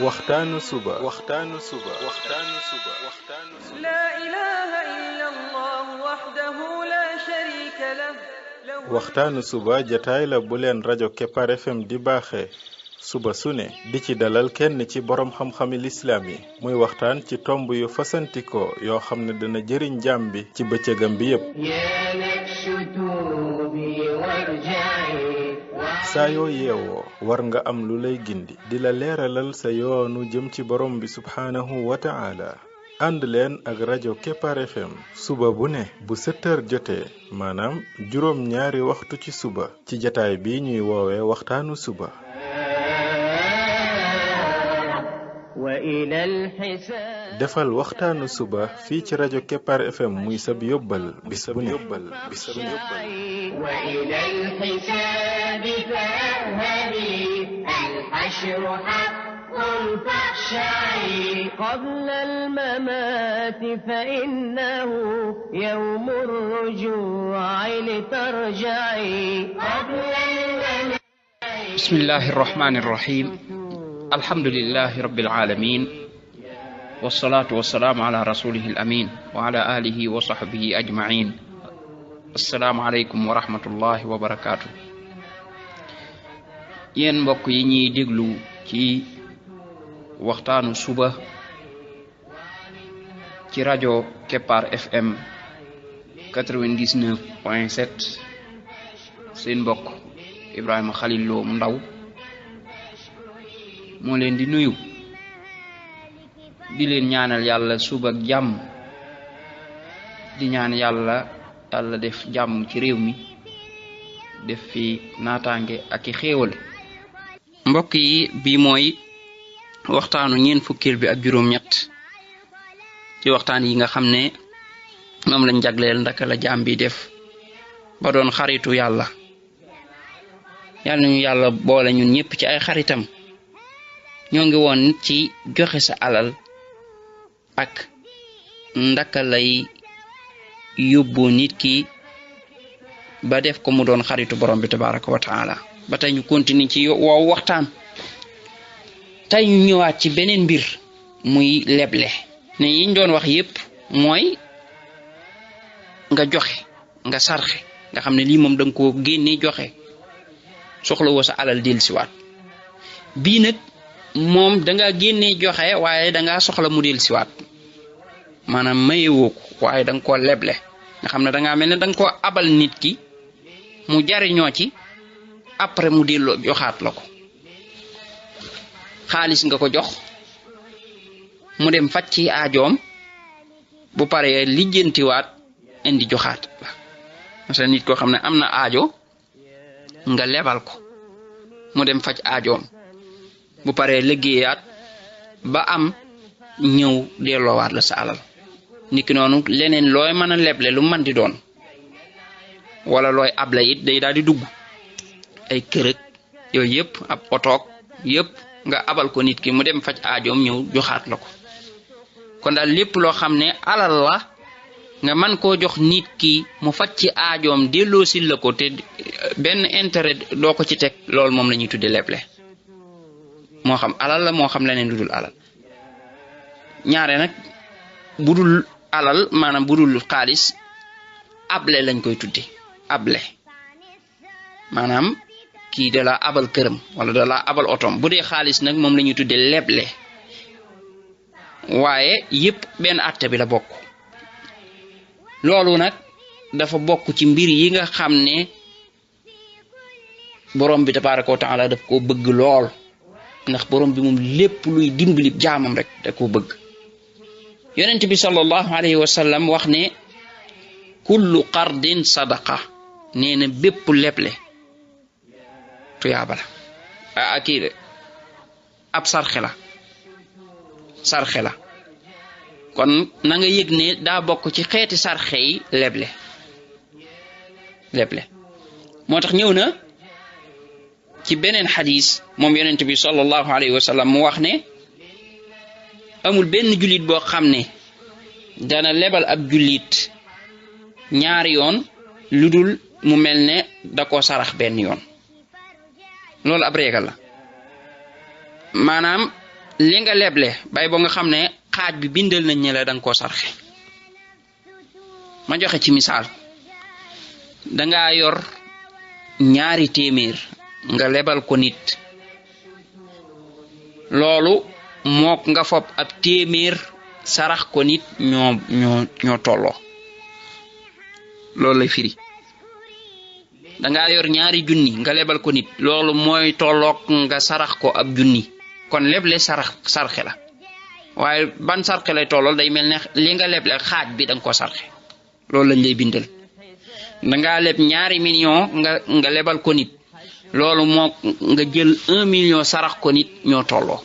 waxtaanu suba لا إله إلا الله وحده لا شريك له waxtaanu suba jataay la bu leen rajo Kepar FM di baaxee suba su ne di ci dalal kenn ci borom xam-xami lislaam yi muy waxtaan ci tomb yu fasantikoo yoo xam ne dana jëriñ jaam bi ci bëccëgam bi yépp saa yoo yeewoo war nga am lu lay gindi di la leeralal sa yoonu jëm ci borom bi subhaanahu wa ta'ala ànd leen ak rajo Kepar FM suba bu ne bu 7h jotee maanaam juróom ñaari waxtu ci suba ci jataay bi ñuy woowee waxtaanu suba defal waxtaanu suba fii ci rajo Kepar FM muy sab yóbbal bis bu ne وإلى الحساب فاذهبي الحشر حق فاخشعي قبل الممات فإنه يوم الرجوع لترجعي بسم الله الرحمن الرحيم الحمد لله رب العالمين والصلاة والسلام على رسوله الأمين وعلى آله وصحبه أجمعين السلام عليكم ورحمة الله وبركاته yéen mbokk yi ñuy déglu ci waxtaanu suba ci rajo Kepar FM 99.7 seen mbokk Ibrahima Khalil Lo mu ndaw moo leen di nuyu di leen ñaanal yàlla suba ak jàmm di ñaan yàlla def jàmm ci réew mi def fi naataange ak i xéewal mbokk yi bi mooy waxtaanu ñeen fukkil bi ak juróom ñett ci waxtaan yi nga xam ne moom lañ jagleel ndaka la jaam bi def ba doon xaritu yàlla nañu yàlla boole ñun ñëpp ci ay xaritam ñoo ngi woon ci joxe sa alal ak ndaka lay yóbbu nit ki ba def ko mu doon xaritu borom bi tabaraka wa taala ba tey ñu continue ci waaw waxtaan tey ñu ñëwaat ci beneen mbir muy leble ne yiñ doon wax yépp mooy nga joxe nga sarxe nga xam ne lii moom danga ko génne joxe soxla woo sa alal dellusiwaat bii nag moom danga génne joxe waaye danga soxla mu dellusiwaat maanaam mayewoo ko waaye danga ko leble nga xam ne danga mel ne danga ko abal nit ki mu jariñoo ci après mu delloo joxaat la ko xaalis nga ko jox mu dem faj ci aajoom bu paree lijjantiwaat indi joxaat la parce que nit koo xam ne am na aajo nga lebal ko mu dem faj aajoom bu paree liggéeyaat ba am ñëw delloowaat la sa alal niki noonu leneen looy mën a leble lu mën di doon wala looy able it day daal di dugg ay kërëg yooyu yëpp ab otoog yëpp nga abal ko nit ki mu dem faj aajoom ñëw joxaat la ko kon daal lépp loo xam ne alal la nga man koo jox nit ki mu faj ci aajoom delloo sil la ko te benn intérêt doo ko ci teg loolu moom la ñuy tudde leble moo xam alal la moo xam leneen lu dul alal ñaare nag budul alal maanaam budul xaalis able lañ koy tudde able maanaam kii da la abal këram wala da la abal otom bu dee xaalis nag moom la ñuy tudde leble waaye yépp benn àtte bi la bokk loolu nag dafa bokk ci mbir yi nga xam ne borom bi tabaraka wa taala daf koo bëgg lool ndax borom bi moom lépp luy dimbali jaamam rek da koo bëgg yonent bi sallallahu alayhi wa sallam wax ne kullu qardin sadaqa nee na bépp leble tuyaaba la kii de ab sarxe la kon na nga yëg ne daa bokk ci xeeti sarxe yi leble moo tax ñëw na ci beneen xadis moom yonent bi sallallahu alayhi wa sallam mu wax ne amul benn jullit boo xam ne dana lebal ab jullit ñaari yoon lu dul mu mel ne da koo sarax benn yoon loolu ab réegal la maanaam li nga leble bay bo nga xam ne xaaj bi bindal nañ ne la danga koo sarxe ma joxe ci misaal danga yor ñaari téeméer nga lebal ko nit loolu mook nga fop ab téeméer sarax ko nit ñoo tolloo loolu lay firi danga yor ñaari junni nga lebal ko nit loolu mooy tollook nga sarax ko ab junni kon leble sarxe la waaye ban sarxe lay tollool day mel ne li nga leble xaaj bi danga ko sarxe loolu lañ lay bindal danga leb ñaari million nga lebal ko nit loolu moo nga jël 1 million sarax ko nit ñoo tolloo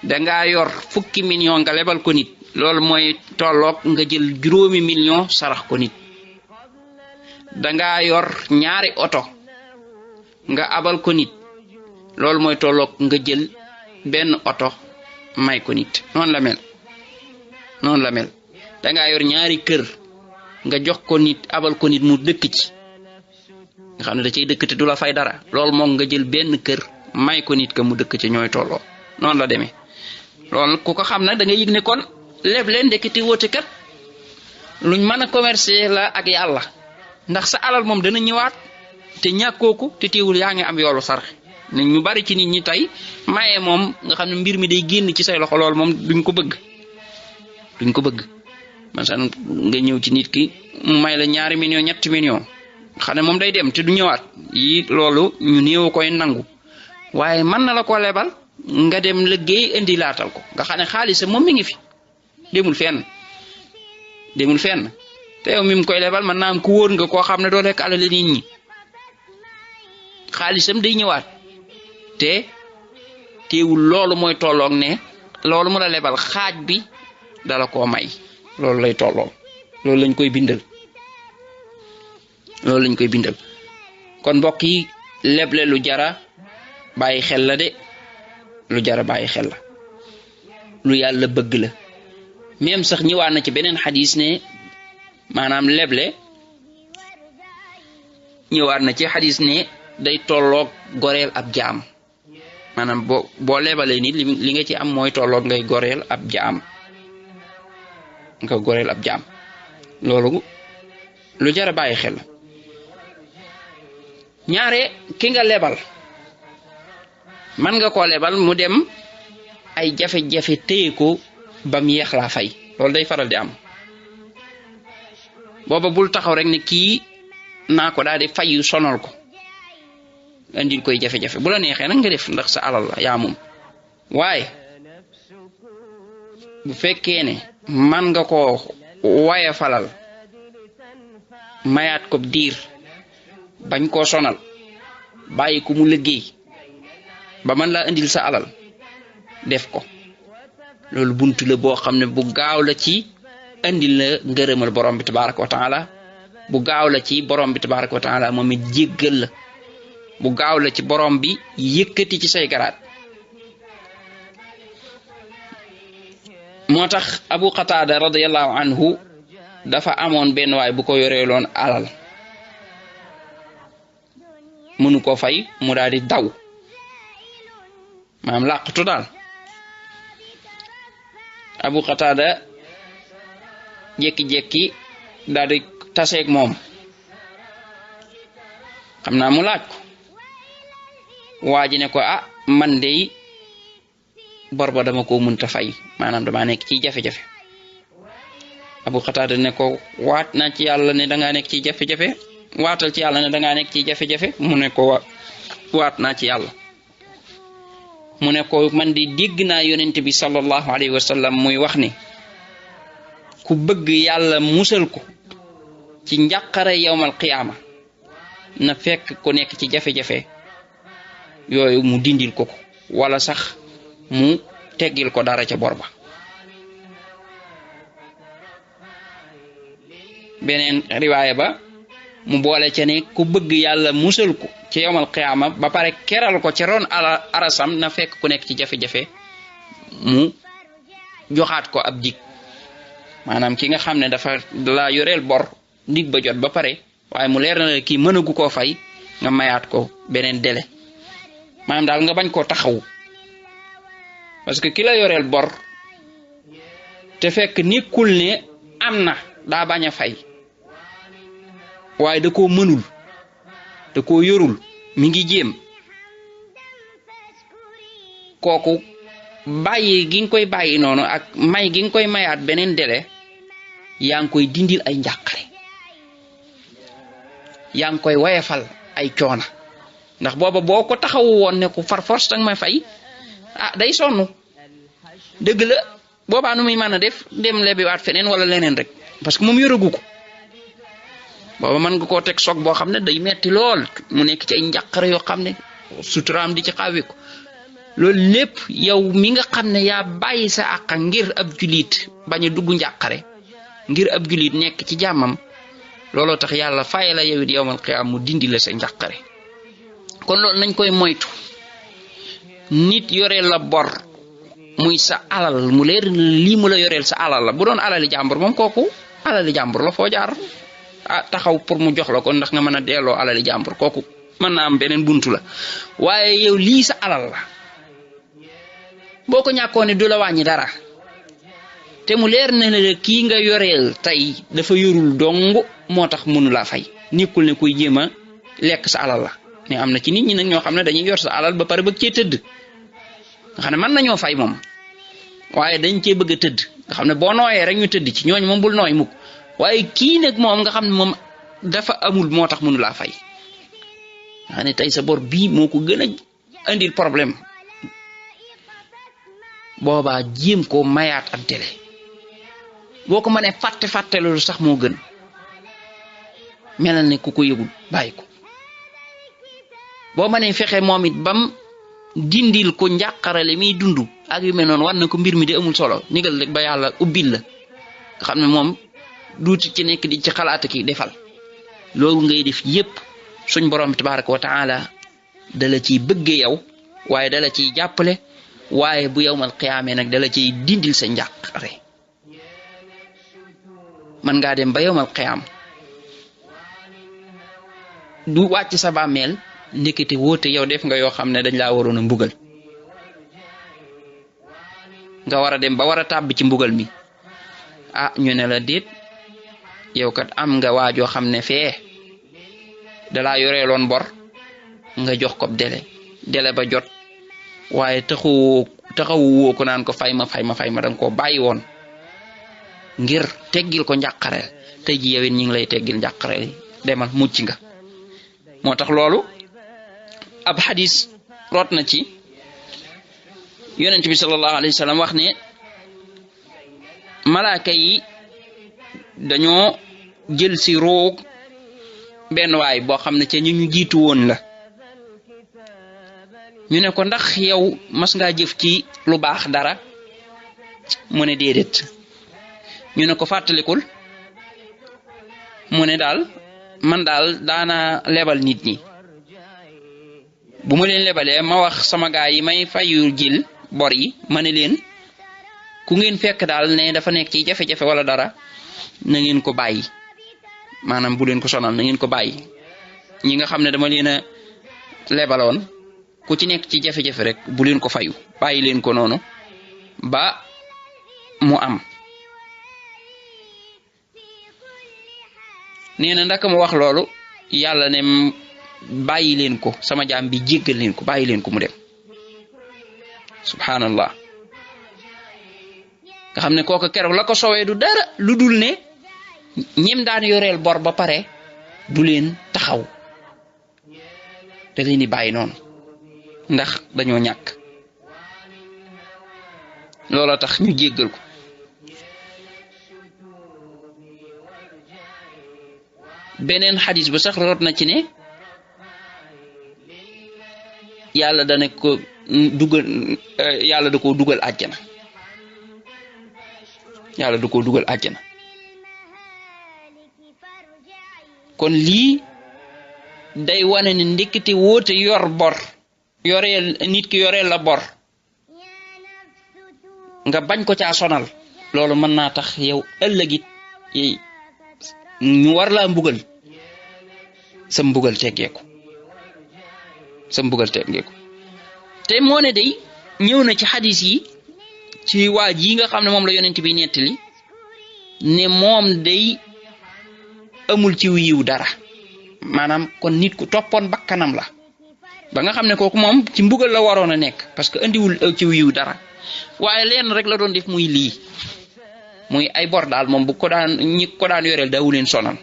danga yor fukki million nga lebal ko nit loolu mooy tollook nga jël juróomi million sarax ko nit danga yor ñaari oto nga abal ko nit loolu mooy tollook nga jël benn oto may ko nit noonu la mel danga yor ñaari kër nga jox ko nit abal ko nit mu dëkk ci nga xam ne da cay dëkk te du la fay dara loolu moom nga jël benn kër may ko nit ka mu dëkk ci ñooy tolloo noonu la demee loolu ku ko xam nag da nga yëg ne kon leb leen ndeketi woote kat luñ mën a commercer la ak yàlla ndax sa alal moom dana ñëwaat te ñàkkooku te teewul yaa ngi am yoolu sarx ne ñu bari ci nit ñi tey maye moom nga xam ne mbir mi day génn ci say loxo loolu moom duñ ko bëgg masalan nga ñëw ci nit ki mu may la 2 millions 3 millions xam ne moom day dem te du ñëwaat yi loolu ñu néew koy nangu waaye mën na la ko lebal nga dem liggéey indi laatal ko nga xam ne xaalis moom mi ngi fi demul fenn te yow mi mu koy lebal man naa am ku wóor nga koo xam ne doo lekk alal nit ñi xaalisam day ñëwaat te teewul loolu mooy tolloog ne loolu mu la lebal xaaj bi dala koo may loolu lay tollool loolu lañ koy bindal kon mbokk yi leble lu jara bàyyi xel la de lu jara bàyyi xel la lu yàlla bëgg la même sax ñëwaat na ci beneen xadis ne maanaam leble ñëwaat na ci xadis ne day tolloog goreel ab jaam maanaam boo lebalee nit li nga ci am mooy tolloog ngay goreel ab jaam loolu lu jara bàyyi xel la ñaare ki nga lebal man nga koo lebal mu dem ay jafe-jafe téye ko bam yeex laa fay loolu day faral di am booba bul taxaw rek ne kii naa ko daal di fay sonal ko andil koy jafe-jafe bu la neexee nag nga def ndax sa alal la yaa moom waaye bu fekkee ne man nga koo waye falal mayaat ko diir bañ koo sonal bàyyi ko mu liggéey ba man laa indil sa alal def ko loolu buntu la boo xam ne bu gaaw la ci indil la ngërëmal borom bi tabaraka wa taala bu gaaw la ci borom bi tabaraka wa taala moom it jéggal la bu gaaw la ci borom bi yëkkati ci say garaat moo tax Abu Qatada radiyallahu anhu dafa amoon benn waay bu ko yoreeloon alal mënu ko fay mu daal di daw maanaam làqatu daal Abu Qatada jekki-jekki daal di taseeg moom xam naa mu laaj ko waa ji ne ko man dey bor ba dama ko mënta fay maanaam dama nekk ci jafe-jafe Abu Qatada ne ko waat naa ci yàlla ne dangaa nekk ci jafe-jafe waatal ci yàlla ne dangaa nekk ci jafe-jafe mu ne ko waat naa ci yàlla mu ne ko man di dégg naa yonent bi sallallahu alayhi wa sallam muy wax ne ku bëgg yàlla musal ko ci njàqare yawmal qiyaama na fekk ku nekk ci jafe-jafe yooyu mu dindil ko wala sax mu teggil ko dara ca bor ba beneen riwaaya ba mu boole ca ne ku bëgg yàlla musal ko ci yawmal qiyaama ba pare keral ko ci ron arasam na fekk ku nekk ci jafe-jafe mu joxaat ko ab dig maanaam ki nga xam ne dafa la yoreel bor dig ba jot ba pare waaye mu leer na kii mënagu koo fay nga mayaat ko beneen délai maanaam daal nga bañ koo taxawu parce que ki la yoreel bor te fekk nekkul ne am na daa bañ a fay waaye da koo mënul da koo yorul mi ngi jéem kooku bàyyi gi nga koy bàyyi noonu ak may gi nga koy mayaat beneen délai yaa ngi koy dindil ay njàqare yaa ngi koy wayefal ay coona ndax booba boo ko taxawu woon ne ko far force danga may fay day sonn dëgg la boobaa nu muy mën a def dem lebiwaat feneen wala leneen rek parce que moom yoragu ko booba mën nga koo teg soog boo xam ne day metti lool mu nekk ci ay njàqare yoo xam ne suturaam di ci xaawiku loolu lépp yow mi nga xam ne yaa bàyyi sa àq ngir ab julit bañ a dugg njàqare ngir ab julit nekk ci jàmmam looloo tax yàlla fay la yow it yowmal qiyaam mu dindi la sa njàqare kon loolu nañ koy moytu nit yoreel la bor muy sa alal mu leer lii mu la yoreel sa alal la bu doon alali jàmbur moom kooku alali jàmbur la foo jaar taxaw pour mu jox la ko ndax nga mën a delloo alali jàmbur kooku mën na am beneen buntu la waaye yow lii sa alal la boo ko ñàkkoon ne du la wàññi dara te mu leer na la kii nga yoreel tey dafa yorul dong moo tax mënu laa fay nekkul ne kuy jéem a lekk sa alal la mais am na ci nit ñi nag ñoo xam ne dañuy yor sa alal ba pare bëgg cee tëdd nga xam ne mën nañoo fay moom waaye dañ cee bëgg a tëdd nga xam ne boo nooyee rek ñu tëdd ci ñooñu moom bul nooy mukk waaye kii nag moom nga xam ne moom dafa amul moo tax mënu laa fay nga xam ne tey sa bor bii moo ko gën a indil problème boobaa jéem koo mayaat ab délai boo ko mënee fàtte loolu sax moo gën melal ne ku ko yëgul bàyyi ko boo mënee fexe moom it bam dindil ko njàqarale miy dund ak yu mel noonu war na ko mbir mi di amul solo nigal rek ba yàlla ubbil la nga xam ne moom duuti ci nekk di ci xalaat ki defal loolu ngay def yépp suñ borom bi tabaraka wa taala dala ciy bëgge yow waaye dala ciy jàppale waaye bu yowmal qiyaamee nag dala ciy dindil sa njàqare man ngaa dem ba yowmal qiyaam du wàcc sa bàmmeel ndekete woote yow def nga yoo xam ne dañ laa waroon a mbugal nga war a dem ba war a tàbbi ci mbugal mi ñu ne la déet yow kat am nga waajoo xam ne fee dalaa yoreeloon bor nga jox ko délai ba jot waaye taxawu ko naan ko fay ma danga koo bàyyi woon ngir teggil ko njàqareel tey ji yow it ñi ngi lay teggil njàqareel demal mucc nga moo tax loolu ab hadis root na ci yonent bi sallallahu alayhi wa sallam wax ne malaaka yi dañoo jël si roog benn waay boo xam ne ca ñu jiitu woon la ñu ne ko ndax yow mas ngaa jëf ci lu baax dara mu ne déedéet ñu ne ko fàttalikul mu ne man daal daana lebal nit ñi bu ma leen lebalee ma wax sama gaay yi may fayu jil bor yi ma ne leen ku ngeen fekk daal ne dafa nekk ci jafe-jafe wala dara na ngeen ko bàyyi maanaam bu leen ko sonal na ngeen ko bàyyi ñi nga xam ne dama leen a lebaloon ku ci nekk ci jafe-jafe rek bu leen ko fayu bàyyi leen ko noonu ba mu am nee na ndaka mu wax loolu yàlla ne bàyyi leen ko sama jaam bi jéggal leen ko bàyyi leen ko mu dem subhanallah nga xam ne kooku keroog la ko soowee du dara lu dul ne ñim daan yoreel bor ba pare du leen taxaw da leen di bàyyi noonu ndax dañoo ñàkk looloo tax ñu jéggal ko beneen xadis ba sax root na ci ne yàlla dana ko dugal yàlla da koo dugal àjjana yàlla da koo dugal àjjana kon lii day wane ne ndekete woote yor bor yoreel nit ki yoreel la bor nga bañ ko caa sonal loolu mën naa tax yow ëllëgit ñu war laa mbugal sa mbugal teggeeku te moo ne day ñëw na ci xadis yi ci waaj yi nga xam ne moom la yonent bi nettali ne moom day amul ci yiw dara maanaam kon nit ku toppoon bakkanam la ba nga xam ne kooku moom ci mbugal la waroon a nekk parce que andiwul ci yiw dara waaye leen rek la doon def muy lii muy ay bor daal moom bu ko daan ñi ko daan yoreel daawu leen sonal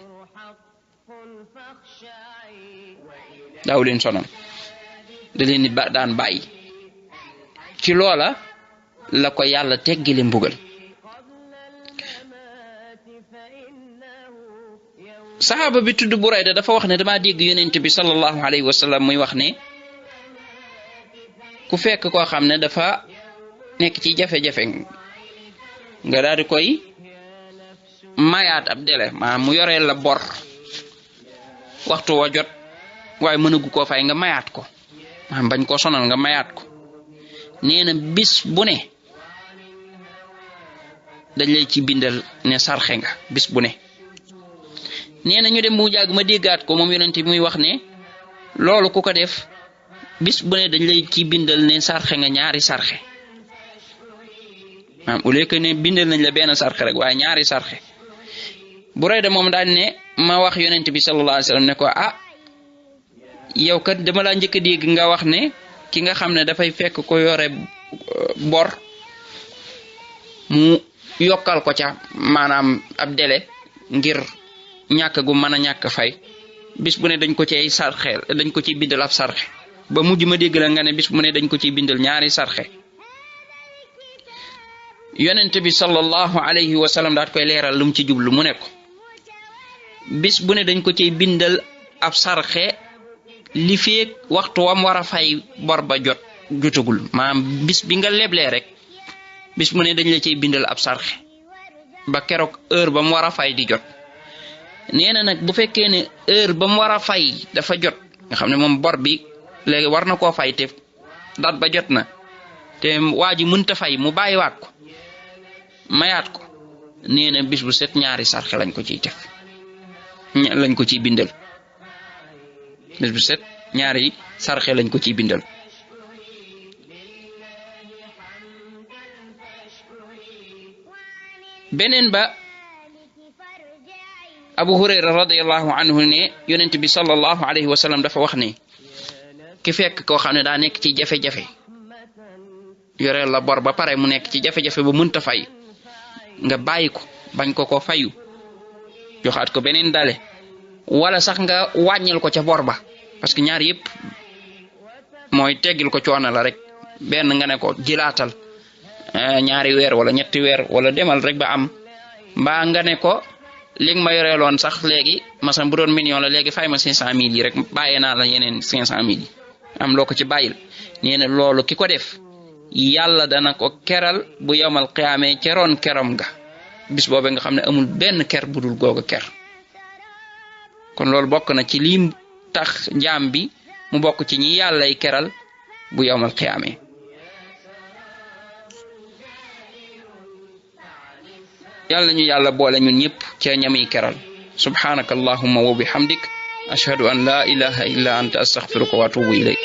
da leen ni daan bàyyi ci loola la ko yàlla teggile mbugal saxaaba bi tudd Burayda dafa wax ne dama dégg yonent bi sallallahu alayhi wa sallam muy wax ne ku fekk koo xam ne dafa nekk ci jafe-jafe nga daal di koy mayaat ab délai maanaam mu yoreel la bor waxtu wa jot waaye mënagu koo fay nga mayaat ko maanaam bañ koo sonal nga mayaat ko nee na bis bu ne dañ lay ci bindal ne sarxe nga bis bu ne nee na ñu dem mu jàgg ma déggaat ko moom yonent bi muy wax ne loolu ku ko def bis bu ne dañ lay ci bindal ne sarxe nga ñaari sarxe maanaam au lieu que ne bindal nañ la benn sarxe rek waaye ñaari sarxe Burayda moom daal ne ma wax yonent bi sallallahu alayhi wasallam ne ko ah yow kat dama laa njëkk a dégg nga wax ne ki nga xam ne dafay fekk ko yore bor mu yokkal ko ca maanaam ab délai ngir ñàkk gu mën a ñàkk fay bis bu ne dañ ko ciy sarxeel dañ ko ciy bindal ab sarxe ba mujj ma dégg la nga ne bis bu ne dañ ko ciy bindal ñaari sarxe yonent bi sallallahu alayhi wa sallam daat koy leeral lu mu ci jublu mu ne ko bis bu ne dañ ko ciy bindal ab sarxe li feek waxtu wam war a fay bor ba jotagul maanaam bis bi nga leblee rek bis bu ne dañ la ciy bindal ab sarxe ba keroog heure ba mu war a fay di jot nee na nag bu fekkee ne heure ba mu war a fay dafa jot nga xam ne moom bor bi léegi war na koo fay te dat ba jot na te waa ji mënta fay mu bàyyiwaat ko mayaat ko nee na bis bu set ñaari sarxe lañ ko ciy def lañ ko ciy bindal bis bu set ñaari sarxe lañ ko ciy bindal beneen ba Abu Hurayra radiyallahu anhu ne yonent bi sallallahu alayhi wa sallam dafa wax ne ki fekk koo xam ne daa nekk ci jafe-jafe yoreel la bor ba pare mu nekk ci jafe-jafe ba mënta fay nga bàyyi ko bañ ko fayu joxaat ko beneen dale wala sax nga wàññil ko ca bor ba parce que ñaar yëpp mooy teggil ko coono la rek benn nga ne ko jilaatal ñaari weer wala ñetti weer wala demal rek ba am mbaa nga ne ko li nga ma yoreeloon sax léegi masam bu doon million la léegi fay ma 500,000 yi rek bàyyee naa la yeneen 500,000 yi am loo ko ci bàyyil nee na loolu ki ko def yàlla dana ko keral bu yowmal qiyaamee keroon keram ga bis boobe nga xam ne amul benn ker bu dul googa ker kon loolu bokk na ci lii tax jaam bi mu bokk ci ñi yàllay keral bu yowmal qiyaamee yàlla ñu yàlla boole ñun ñëpp ca ñami keral subhanaka allahumma wa bihamdik ashhadu an la ilaha illa anta astaghfiruka wa atubu ilayk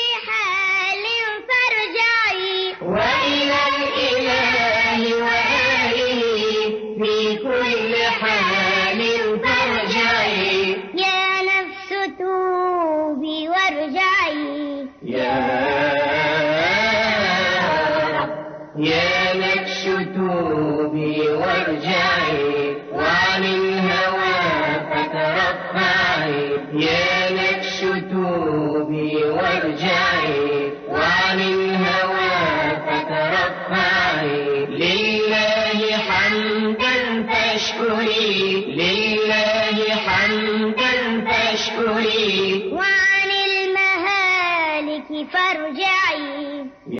يا نفس توبي وارجعي وعن الهوى فترفعي يا نفس توبي وارجعي وعن الهوى فترفعي لله حمدا فاشكري لله حمدا فاشكري وعن المهالك فارجعي